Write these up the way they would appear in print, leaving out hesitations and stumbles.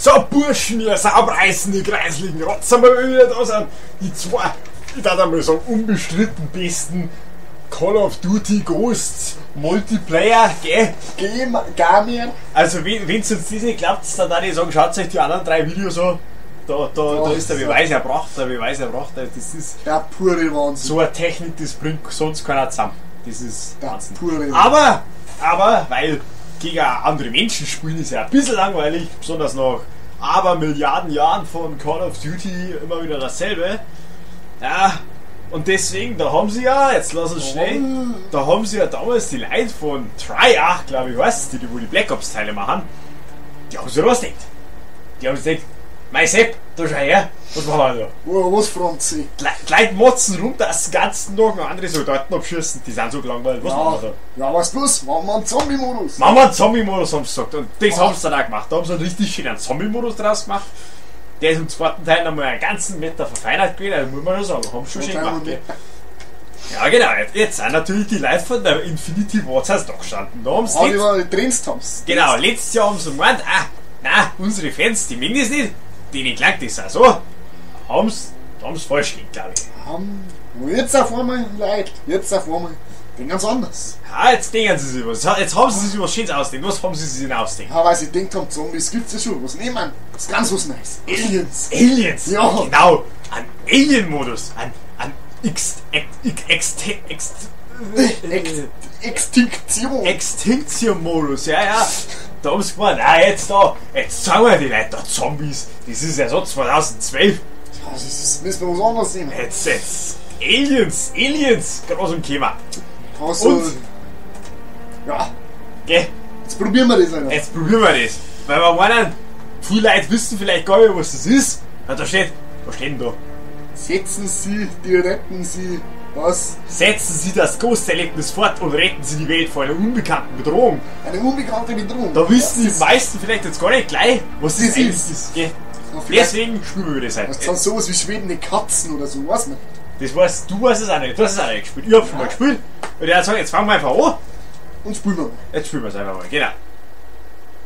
So, Burschen, ihr Saubreißen, die kreislichen Rotzer, mal wieder da sind. Die zwei, ich darf einmal sagen, unbestritten besten Call of Duty Ghosts Multiplayer, gell? Gamer. Also, wenn ihr uns das nicht glaubt, dann würde ich sagen, schaut euch die anderen drei Videos an. Da ist der Beweis erbracht, der Beweis erbracht. Das ist der pure Wahnsinn. So eine Technik, das bringt sonst keiner zusammen. Das ist der Wahnsinn. Pure Wahnsinn. Aber, weil gegen andere Menschen spielen ist ja ein bisschen langweilig, besonders nach aber Milliarden Jahren von Call of Duty immer wieder dasselbe. Ja, und deswegen, da haben sie ja, jetzt lass uns schnell, da haben sie ja damals die Leute von Treyarch, glaube ich, weißt du, die wo die Black Ops Teile machen, die haben sich was gedacht. Die haben sich gedacht, mein Sepp, da schau her, was machen wir da? Oh, was, Franzi? Die Leute motzen rum, dass den ganzen Tag noch andere Soldaten abschießen, die sind so gelangweilt, was machen wir da? Ja, weißt du was? Machen wir einen Zombie-Modus! Machen wir einen Zombie-Modus, haben sie gesagt. Und das haben sie dann auch gemacht. Da haben sie einen richtig schönen Zombie-Modus draus gemacht. Der ist im zweiten Teil nochmal einen ganzen Meter verfeinert gewesen, also muss man schon sagen, haben sie schon schön gemacht. Gell? Ja, genau, jetzt sind natürlich die Leute von der Infinity Ward da gestanden. Da haben sie genau, letztes Jahr haben sie gemeint, nein, unsere Fans, die mögen das nicht, denen klangt das auch so. Da haben sie falsch gelegt, glaube ich. Jetzt auf einmal, Leute, jetzt auf einmal, den ganz anders. Ja, jetzt denken sie sich was. Jetzt haben sie sich was Schönes ausdenken. Was haben sie sich denn ausdenken? Ja, weil sie denkt haben, Zombies gibt's ja schon. Was nehmen wir? Das ist ganz was Neues. Aliens. Aliens? Ja. Genau. Ein Alien-Modus. Ein Extinktion. Extinktion-Modus, ja, ja. Da haben sie gemeint, jetzt da, jetzt sagen wir die Leute da Zombies. Das ist ja so 2012. Ja, das ist, müssen wir was anderes nehmen. Jetzt, Aliens, Aliens, groß und Thema. Also, und, ja, gell? Jetzt probieren wir das einfach. Jetzt probieren wir das. Weil wir meinen, viele Leute wissen vielleicht gar nicht, was das ist. Ja, da steht, was steht denn da? Setzen Sie, die retten Sie, was? Setzen Sie das Ghost-Erlebnis fort und retten Sie die Welt vor einer unbekannten Bedrohung. Eine unbekannte Bedrohung. Da wissen die meisten vielleicht jetzt gar nicht gleich, was das ist. Gell? Ja, deswegen spielen wir das halt. Das sind sowas wie schwebende Katzen oder so, weiß man. Das weißt du, weißt es auch nicht. Du hast es auch nicht gespielt. Ich hab schon mal gespielt. Und ich sagen, jetzt fangen wir einfach an. Und spielen wir mal. Jetzt spielen wir es einfach mal, genau.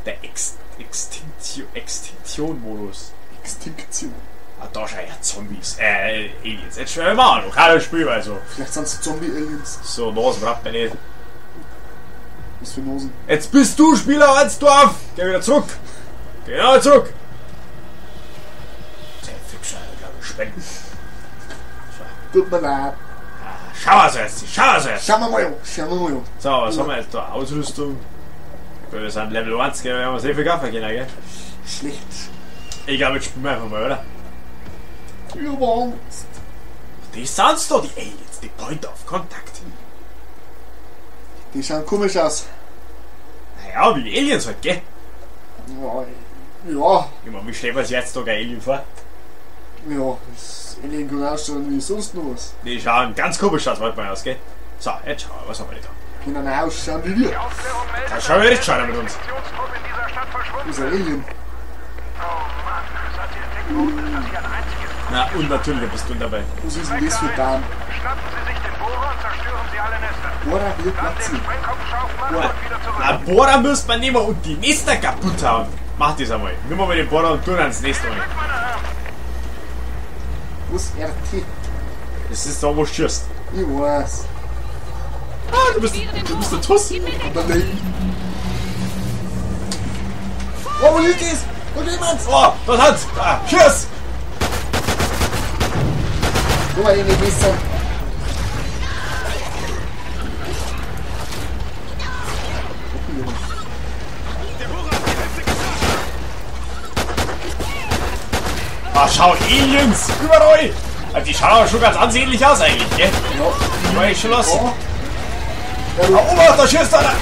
Der Extinktion-Modus. Extinktion. Ah, da schau ja Zombies. Aliens. Jetzt spielen wir mal an. Okay, das spielen wir also. Vielleicht sind es Zombie-Aliens. So, Nasen braucht man nicht. Was für Nasen? Jetzt bist du Spieler 1 Dorf. Geh wieder zurück. Genau zurück. Der Fixer, glaube ich, spenden. Tut mir leid. Schau mal jetzt, schau mal jetzt. Schauen wir mal an, schauen wir mal an. So, was haben wir jetzt da? Ausrüstung. Wir sind Level 1, gell? Wir haben uns eh viel kaufen können, gell? Schlecht. Ich glaube, jetzt spielen wir einfach mal, oder? Ich hab Angst. Die sind's da, die Aliens, die Point of Contact. Die schauen komisch aus. Naja, wie die Aliens halt, gell? Ja. Ja. Ich meine, wie stellt man sich jetzt da kein Alien vor? Ja, das Alien kann ausschauen wie sonst noch was. Die schauen ganz komisch aus, wollte man aus, gell? So, jetzt schauen wir, was haben wir denn da? Können auch ausschauen wie wir. Da schauen wir nicht schauen mit uns. Das ist ein Alien. Na, und natürlich bist du dabei. Was ist denn das für Darm? Schnappen Sie sich den Bohrer und zerstören Sie alle Nester. Bohrer wird platziert. Na, Bohrer müsste man nehmen und die Nester kaputt hauen. Mach das einmal. Nimm mal den Bohrer und tun ans Nest rein. Was RT? Das ist da, wo du schießt. Ich weiß. Ah, du bist der Tussi. Oh, wo liegt das? Wo jemand? Oh, das hat's. Ah, schieß! Guck mal, die Nester. Ah, schau, Aliens! Überall! Also die schauen aber schon ganz ansehnlich aus eigentlich, gell? Ja. Die war ich schon lassen. Ja. Ah, Obacht, da schießt einer!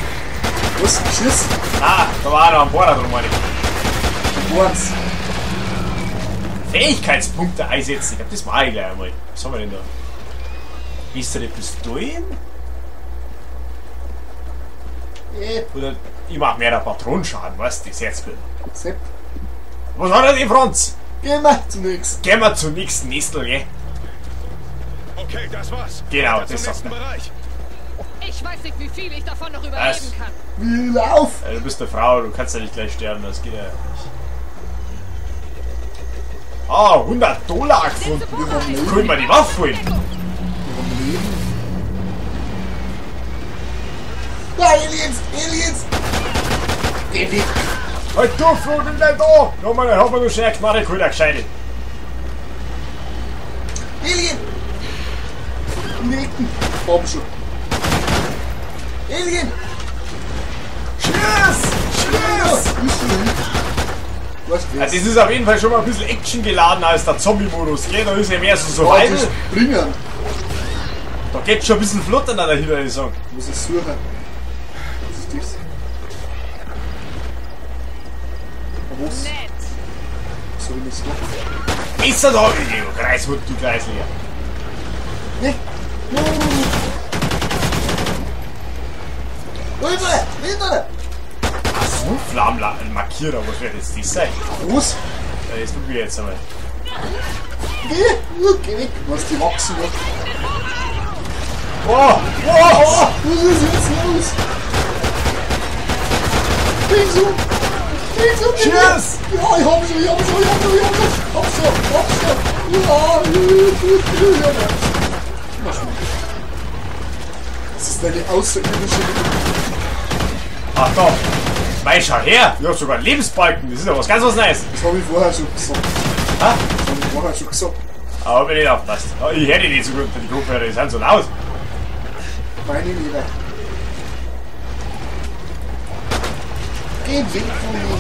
Was? Schießt? Ah, da war einer am Bohrer drum, meine ich. Bohrens. Fähigkeitspunkte einsetzen. Ich glaube, das mache ich gleich einmal. Was haben wir denn da? Bessere Pistolen? Oder ich mache mehr Patronenschaden, weißt du? Das ist jetzt gut. Sepp. Was war denn, Franz? Gehen wir zum nächsten. Gehen wir zum nächsten Nestel, gell? Okay, das war's. Genau, Weiter das zum sagt nächsten man. Bereich. Ich weiß nicht, wie viel ich davon noch überleben kann. Wie lauf! Ja, du bist eine Frau, du kannst ja nicht gleich sterben, das geht ja nicht. Ah, $100 gefunden. Können wir die Waffe holen? Ja, Aliens! Aliens! Geh weg! Halt du, Flo, bin gleich da! Ja, man, dann hat man noch schnell eine Knarre geholt, eine gescheite. Alien! In die Ecken! Baum schon. Alien! Schieß! Schieß! Was ja, das ist auf jeden Fall schon mal ein bisschen Action geladen als der Zombie-Modus, gell? Da ist ja mehr so Survival. Springen! Da geht's schon ein bisschen flotter dahinter, ich sag. Muss ich suchen. Was ist das? Was? Soll ich das machen? Ist das auch? Kreiswut, du Kreisliga. Ne? Hinter! Hinter! Ach so, Flammenmarkierer, was wird jetzt das sein? Was? Ja, das probier ich jetzt einmal. Geh! Geh weg! Was, die wachsen noch? Oh! Oh! Oh! Was ist jetzt los? Ding so! Ding so! Cheers! Ja, ich hab schon, ich hab schon, ich hab schon, ich hab schon! Hab schon, hab schon! Ja! Das ist eine außerirdische... Ach doch! Mei, schau her! Ich hab sogar einen Lebensbalken! Das ist ja was ganz was Neues! Das hab ich vorher schon gesagt. Ha? Das hab ich vorher schon gesagt. Aber hab ich nicht aufgepasst. Ich hätte nicht so gut die Kopfhörer, die sind so laut. Meine Liebe. Geh weg von mir.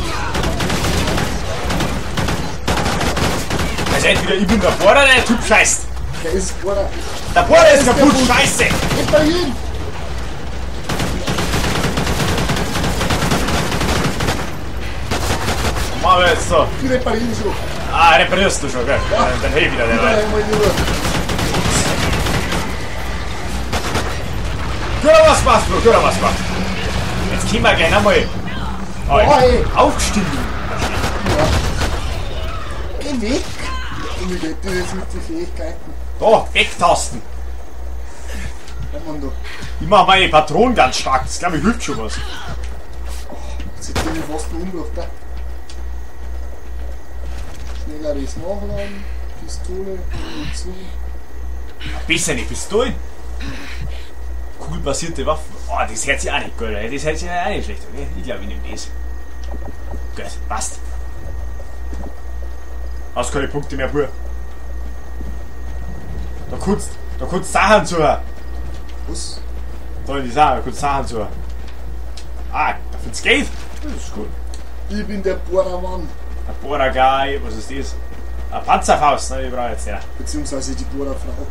Also entweder ich bin der Bohrer, der Typ scheißt. Der ist Bohrer. Der Bohrer ist kaputt, scheiße! Geh bei ihm! Machen wir jetzt so. Ich repariere schon. Ah, reparierst du schon, gell? Ja. Dann hey wieder der Leute. Gut, was machst du? Gut, was machst du? Jetzt können wir gleich nochmal aufgestiegen. Ja. Geh weg! Und wie geht das jetzt mit den Fähigkeiten? Da, wegtasten! Ja, Mann, da. Ich mach meine Patronen ganz stark, das glaube ich hilft schon was. Oh, jetzt hätte ich mich fast noch umgebracht, da. Schnelleres Nachladen, Pistole, Munition. Besser nicht Pistolen. Kugelbasierte Waffen. Oh, das hört sich auch nicht gut, ey. Das hört sich auch nicht schlecht, okay? Ich glaube, ich nehme das. Gut, passt. Hast keine Punkte mehr, Bub. Da kannst Sachen suchen. Was? Da in die Sachen, da kannst Sachen suchen. Ah, da findest du Geld. Das ist gut. Ich bin der Bohrermann. Ein Bohrer-Guy, was ist das? Ein Panzerfaust, ne? Ich brauche jetzt ja. Beziehungsweise die Bohrerfrau.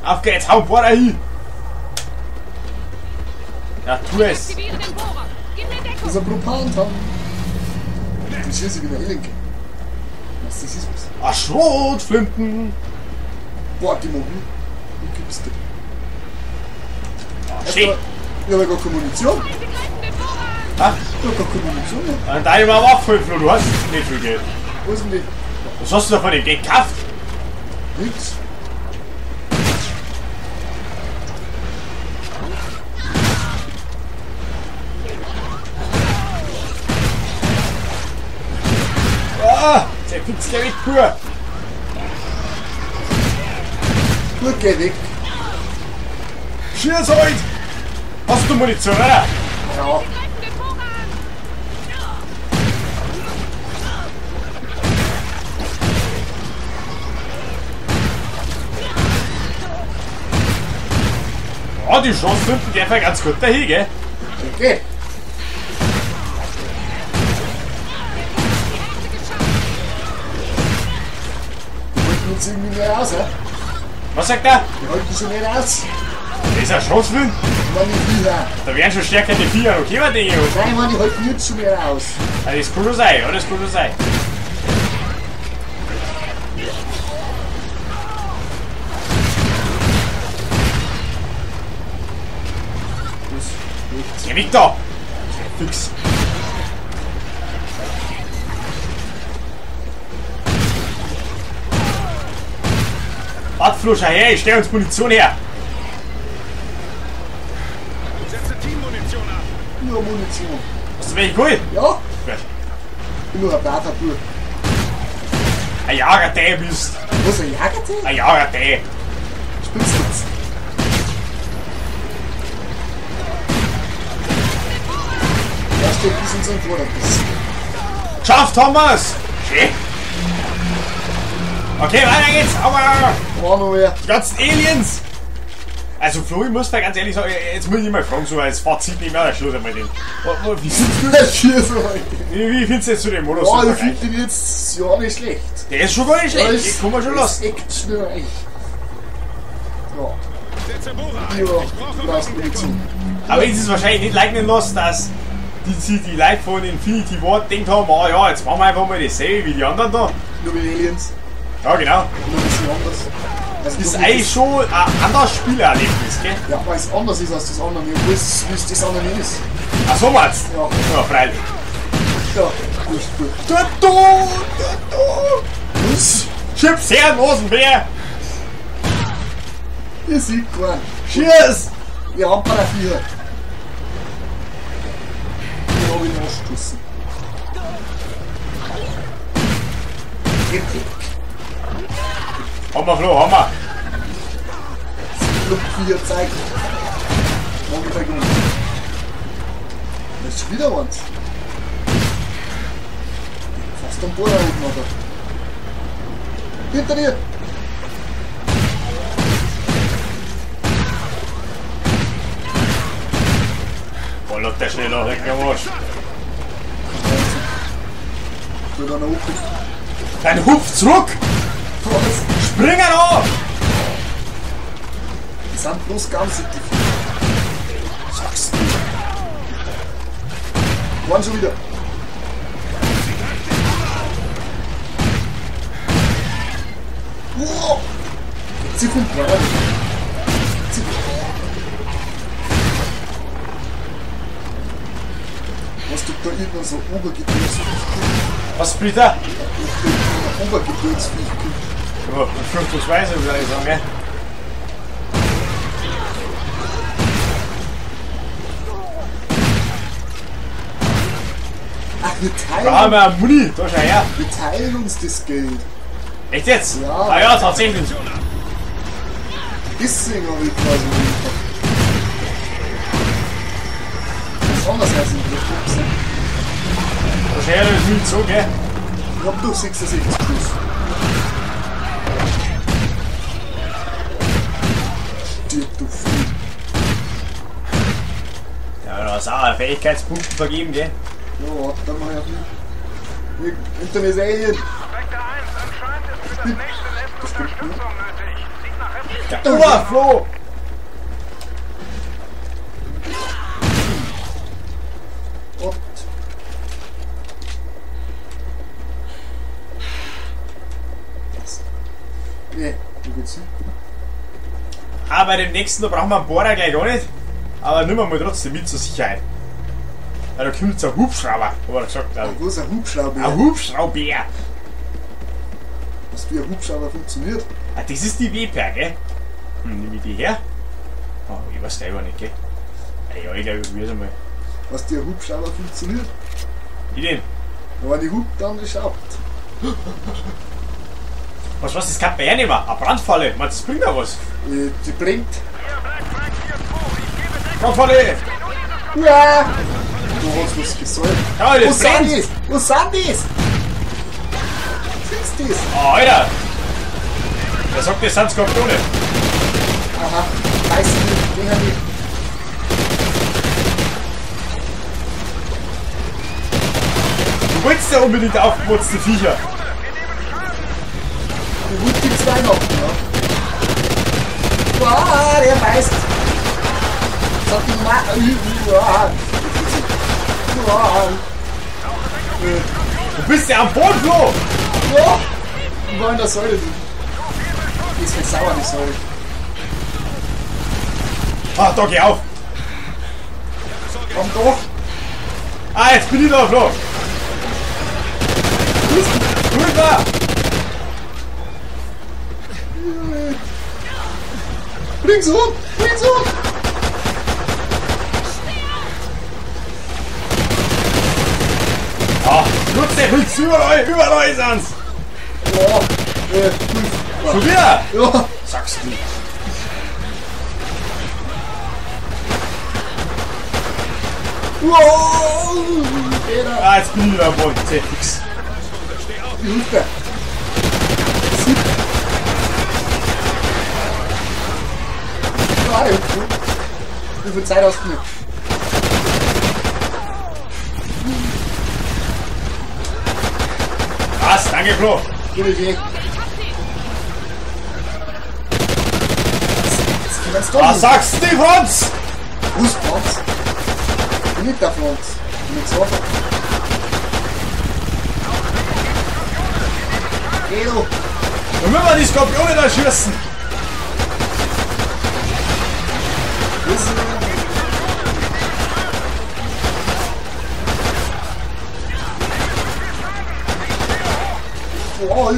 Auf geht's, hau Bohrer hin! Ja, tu es! Das ist ein Propantank. Den schieße ich wieder Elenke. Was das ist was? Ah, Schrotflinten! Boah, die Mobil. Wo gibt's denn? Ah, schön! Ich habe ja gar keine Munition. Ha? Ich hab gar keine Munition mehr. Dann da ich mal abholen, Flo, du hast nicht viel Geld. Wo ist denn die? Was hast du da von dem Geld gekauft? Nix. Ah, der fix gleich weg, pur. Gut, geh weg. Schieß halt! Hast du Munition, oder? Ja. Ja, die Schrotflinten gehen einfach ganz gut dahin, gell? Okay. Die halten uns irgendwie nicht aus, hä? Was sagt er? Die halten schon nicht aus. Das ist ein Schrotflint. Ich meine, die Viecher. Da werden schon stärker die Viecher noch kommen, denke ich. Nein, ich meine, die halten jetzt schon mehr aus. Ja, das kann schon sein, ja, das kann schon sein. Geh weg da! Fix! Warte, Flo, schau her, ich stell uns Munition her! Setze Teammunition ab! Nur Munition. Hast du welche geholt? Ja? Gut. Ich bin nur ein braver Bub. Ein Jagertee bist. Was, ein Jagertee? Ein Jagertee. Spinnst du jetzt? Da steht bis in seinem Vorderbiss. Geschafft haben wir's! Schön! Okay, weiter geht's! Aua! Oh, noch mehr. Die ganzen Aliens! Also Flo, ich muss da ganz ehrlich sagen, jetzt muss ich mal fragen, so als Fazit nicht mehr, der Schluss einmal den. Wie findest du das? Wie findest du jetzt zu dem Modus? Ja, ich finde den jetzt ja nicht schlecht. Der ist schon gar nicht schlecht, den kann man schon lassen. Ist actionreich. Ja. Ja, du brauchst Munition. Aber ist es wahrscheinlich nicht leugnen lassen, dass die Leute von Infinity Ward denkt haben, ah ja, jetzt machen wir einfach mal dasselbe wie die anderen da. Nur mit Aliens. Ja, genau. Nur ein bisschen anders. Also das ist eigentlich schon ein anderes Spielerlebnis, gell? Ja, weil es anders ist als das andere, obwohl es das andere nicht ist. Ach so meinst du? Ja. Ja, freilich. Ja, gut, gut. Du, du, du, Was? Chips her, Rosenbär! Ihr seht keinen. Cheers! Wir haben bei vier. Ich hab ihn angestoßen. Hammer, Flo, Hammer! Vier zeigt. Morgen gleich um. Das ist schon wieder eins. Fast am Bohrer oben, oder? Hinter dir! Boah, lass der schnell noch weg, am Arsch. Dein Hupf zurück! Was? Springen auf! Die sind bloß ganz die. Sagst du? Waren schon wieder. Wow! Sie kommt weiter. Sie. Was tut da irgendwann so Obergedöns? Was, Peter? Obergedönsviech. Ja, fürchtungsweise, würde ich sagen, gell? Ach, wir teilen. Da haben wir eine Muni, da schau her. Wir teilen uns das Geld. Echt jetzt? Ja. Ah ja, tatsächlich. Deswegen habe ich quasi nicht. Das ist anders als in der Box. Da schau her, das ist nicht so, gell? Ich hab doch 66 Schuss. Stirb, du Vieh. Ja, da hast du auch einen Fähigkeitspunkt vergeben, gell? Ja, warte mal, Herr. Hinter mir ist Alien. Vector 1, anscheinend ist für das nächste Nest Unterstützung nötig. Sieht nach heftigen. Ja, Oberfloh! Und. Nee, wo geht's hin? Ah, bei dem nächsten, da brauchen wir einen Bohrer gleich gar nicht. Aber nehmen wir mal trotzdem mit zur Sicherheit. Ja, da kommt ein Hubschrauber, hat er gesagt, glaube ich. Wo ist ein Hubschrauber? Ein Hubschrauber! Was wie ein Hubschrauber funktioniert? Ah, das ist die WPR, gell? Hm, nehme ich die her? Oh, ich weiß selber nicht, gell? Ah, ja, ich glaube, ich probier's einmal. Was die Hubschrauber funktioniert? Wie denn? Wenn die Hub dann geschraubt. Was, das kann man hernehmen? Eine Brandfalle. Meinst du, das bringt da was? Die brennt. Brandfalle! Ja! Du hast was gesagt. Ja, das Wo sind brennt! die? Wo sind die? Siehst du das? Oh, Alter! Der sagt, das sind Skorpione. Aha, weiß nicht, den hab ich. Du wolltest ja unbedingt aufgeputzte Viecher. Die Wut gibt's Weihnachten, ja. Wow, der beißt. Das hat die Wow. Du bist ja am Boden, Flo! Ja! Ich war in der Säule drin. Die ist voll sauer, die Säule. Ah, da geh auf! Komm doch! Ah, jetzt bin ich da, Flo! Rüber! Bring's um! Bring's um! Ah, nutzt der Pilz überall! Überall sind's! Boah, Schon wieder? Ja. Sagst du. Wow! Peter. Ah, jetzt bin ich wieder am Boden. Sehr fix. Wie hilft der? 7. Wie viel Zeit hast du noch? Was? Danke, Flo. Gute Idee. Was sagst du, Franz? Wo ist Franz? Ich bin nicht der Franz. Ich bin nicht so. Geh du. Dann müssen wir die Skorpione da schießen. Oh, ja.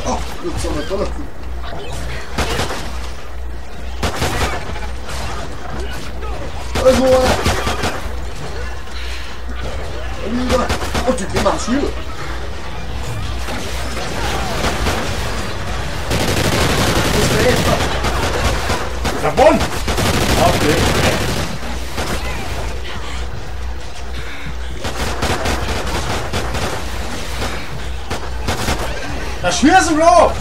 Oh, jetzt haben wir da noch. Also, wieder. Oh, die gehen am Schüler. Das ist der Elfer. Davon! Okay. Das Schießen, Bro!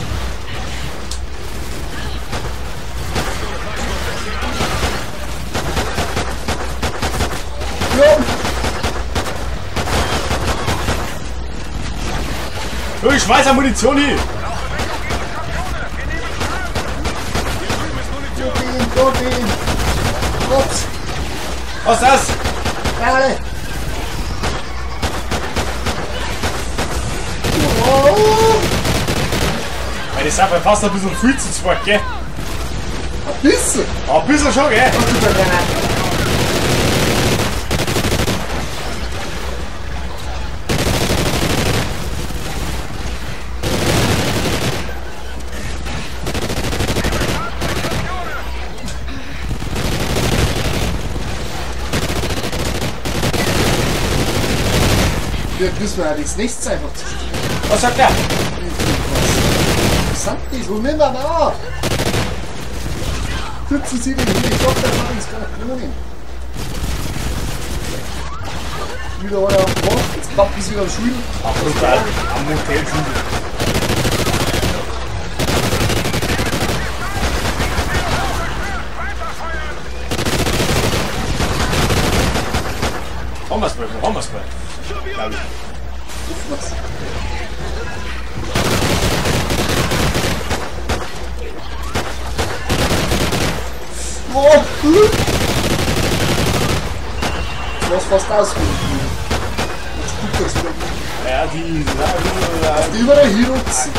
Ja. Ich schmeiß ja Munition hier! Ups. Was ist das? Alle. Oh. Weil das ist einfach fast ein bisschen viel zu zweit, gell? Ein bisschen? Ein bisschen schon, gell? Wir müssen ja das nächste einfach zu stehen. Was sagt der? Was sind die? Wo nehmen wir da? Schützen Sie den Helikopter von den Skorpionen. Wieder einer auf dem Bock. Jetzt klappt es wieder am Schul. Ach, brutal. Am Hotel Schule. Haben wir's mal, haben wir's mal. Glaube ich. Was? Oh, das war's fast aus. Jetzt guckt das wieder. Ja, die die überall hinrutzen.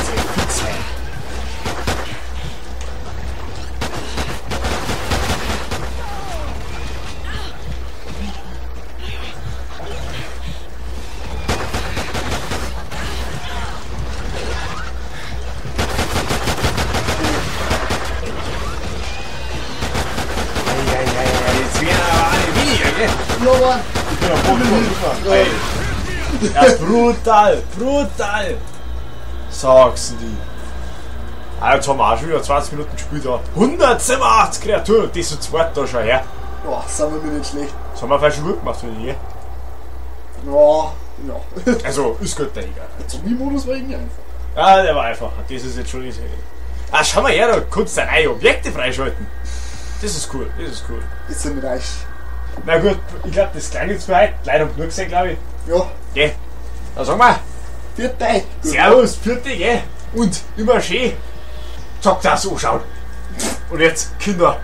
Ja, brutal, brutal! Sagst du die? Ah, jetzt haben wir auch schon wieder 20 Minuten gespielt. Da. 187 Kreaturen und das zu zweit da schon her. Boah, sind wir mir nicht schlecht. Das haben wir vielleicht schon gut gemacht, finde ich. Ja, ja. Also, ist gut, der egal. Der Zombie-Modus war irgendwie einfach. Ja, der war einfach. Das ist jetzt schon nicht. Ah, schau mal her, da kannst du neue Objekte freischalten. Das ist cool, das ist cool. Jetzt sind wir reich. Na gut, ich glaube, das klang jetzt für heute. Leider haben wir genug gesehen, glaube ich. Ja. Gell. Dann sagen wir. Vierte. Servus, vierte, gell. Und immer schön. Zockt das anschauen. Und jetzt, Kinder,